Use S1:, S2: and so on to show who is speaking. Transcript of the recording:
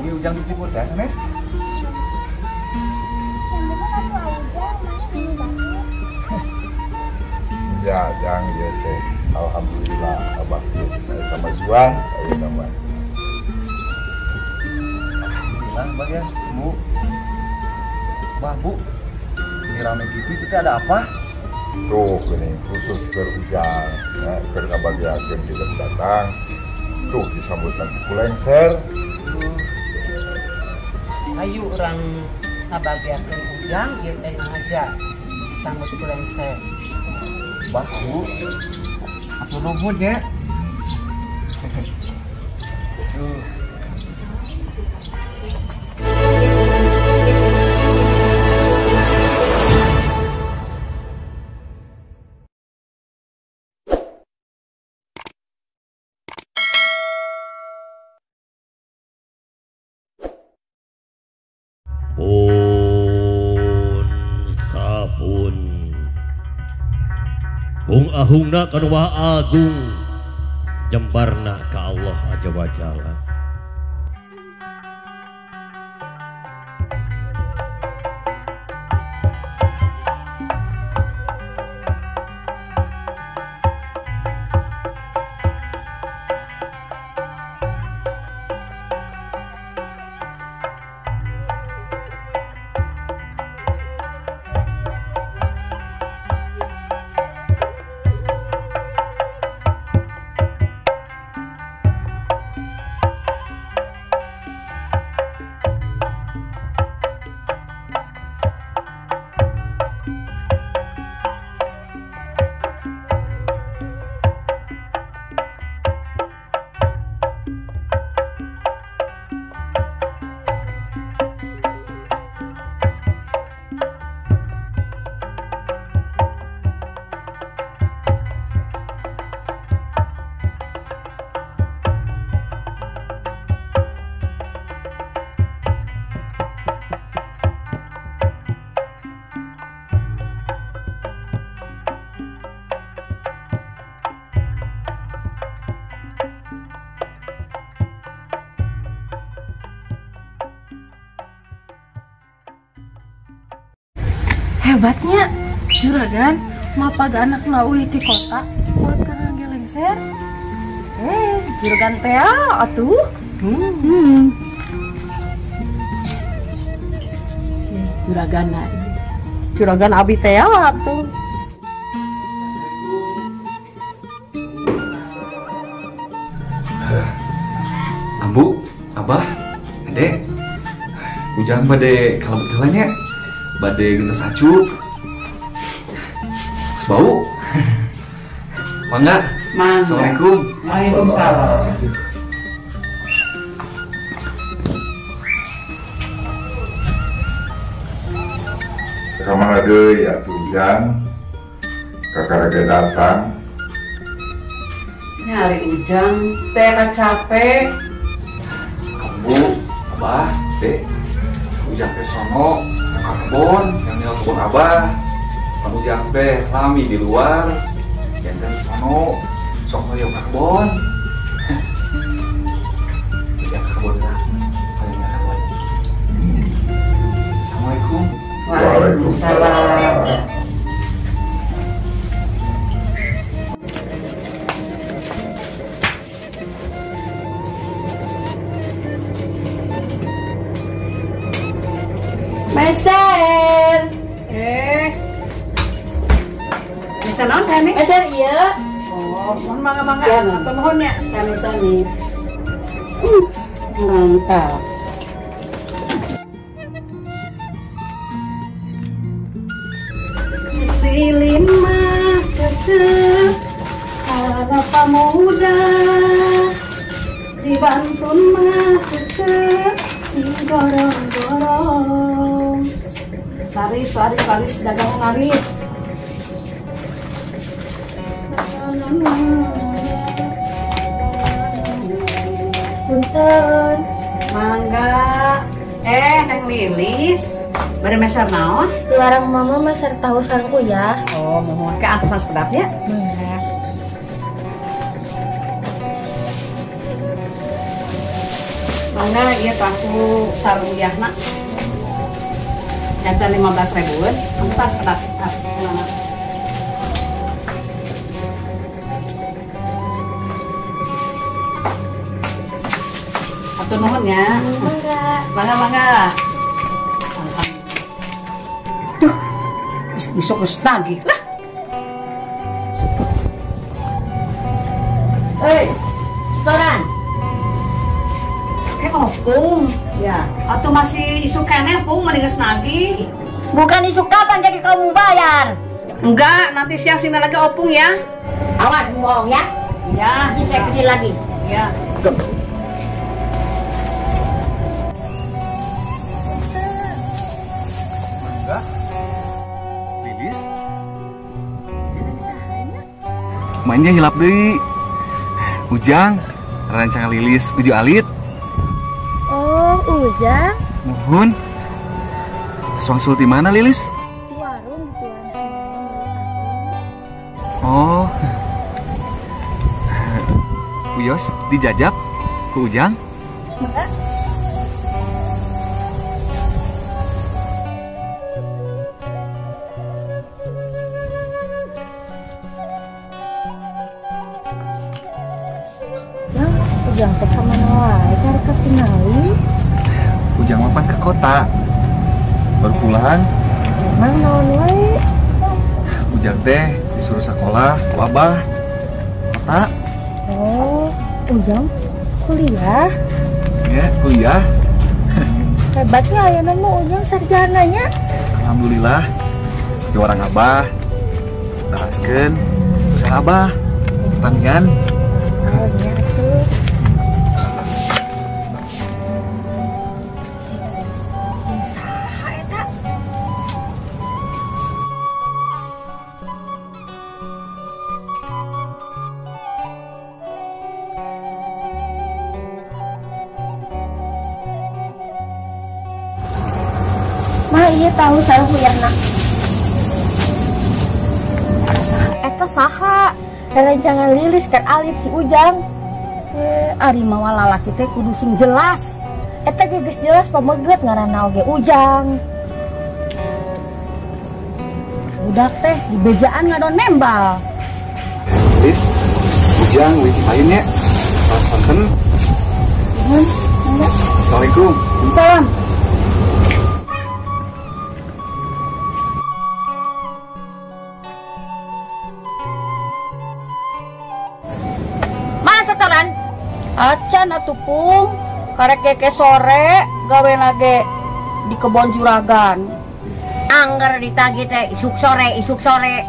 S1: Umi Ujang dipukul teh sanes.
S2: Ya, jang ieu teh. Alhamdulillah abah ieu saya kemajuan, saya tambah.
S1: Alhamdulillah Bang ya, Bu. Bah, Bu. Ini rame gitu itu teh ada apa?
S2: Tuh, ini khusus keur Ujang, ya, keur ngabagiakeun kita datang. Tuh disambut lagi ku lengser.
S3: Ayo urang ngabagiakeun Ujang ieu teh ngaja disambut ku lengser.
S1: Bah, Bu. Atur nuhun ya. Tuh.
S4: Pun sapun hung ahungna kanu Maha Agung jembarna ka Allah aja wajala.
S5: Hebatnya juragan mapaga anak nauih di kota buat karang lengser. Juragan teh atuh.
S3: Juragan juragan abi teh atuh.
S1: Ambu, Abah, Ade, Ujang bade kalebet heula nya. Bade gentos acup. Terus bau. Mangga.
S3: Mangga.
S1: Assalamualaikum.
S3: Waalaikumsalam.
S2: Kamana deui atuh Ujang? Kakara ge datang.
S3: Nyari Ujang teh capek.
S1: Ambu, Abah, Dek. Ujang teh sono ka kebon, yang nilai kebon Abah. Pan Ujang teh lami di luar, jangan sono sok hoyong ka kebon. Ujang ka kebon lah. Hoyong ka kebon. Assalamualaikum.
S3: Waalaikumsalam.
S5: Meser.
S3: Meser naon saya nih?
S5: Meser iya.
S3: Oh, mohon mangga-mangga.
S5: Ya,
S3: atau mohon ya.
S5: Sami-sami. Mantap. Lilin mah cecek para pemuda dibantun mah cecek digorong-gorong.
S3: Laris, laris, laris, dagang laris.
S5: Punten.
S3: Mangga. Neng Lilis. Bade meser naon?
S5: Dilarang mama meser tahu sareng ya.
S3: Oh, mohon ke antosan sekedapnya.
S5: Mangga.
S3: Mangga ieu tahu saruyahna. Jantan 15 ribuan, entas ketat. Atur nuhun ya. Mangga, mangga. Duh, besok geus tagih lah.
S6: Hei, setoran.
S3: Opung, ya. Atau masih isu keneh, Pung, mending geus nagih.
S6: Bukan isu kapan jadi kamu bayar?
S3: Enggak, nanti siang sini lagi opung ya.
S6: Awas bohong ya.
S3: Ya,
S6: nanti saya kecil lagi.
S3: Ya.
S1: Enggak. Lilis. Mainnya hilap deui. Ujang, rancangan Lilis uju alit.
S5: Oh, Ujang.
S1: Mohon. Suangsul di mana, Lilis?
S5: Di warung, di tuan.
S1: Oh. Uyos dijajab ku Ujang?
S5: Enggak. Jang, Ujang teh ka mana wae karek katingali?
S1: Ujang mapan ke kota. Baru pulang.
S5: Emang naon wae?
S1: Ujang teh disuruh sekolah ku abah. Kota.
S5: Oh, Ujang kuliah?
S1: Ya, kuliah.
S5: Hebatnya ayeuna mah Ujang sarjananya.
S1: Alhamdulillah. Di orang abah. Teraskeun usaha abah pertanian.
S5: Oh, iya tuh. Mah iya tahu saya huyana. Eta saha? Rerencangan Lilis kan alit si Ujang. Ari mawa lalaki teh kudu sing jelas. Eta ge geus jelas pameget ngaranna oge Ujang.
S3: Budak teh di bejaan ngadon nembal.
S1: Lilis, Ujang wih lain nya. Salam santen.
S5: Nuhun.
S1: Assalamualaikum.
S3: Salam. Acan atuh Pung, karek keke sore gawe lage di kebon juragan.
S6: Angger ditagih teh isuk sore, isuk sore.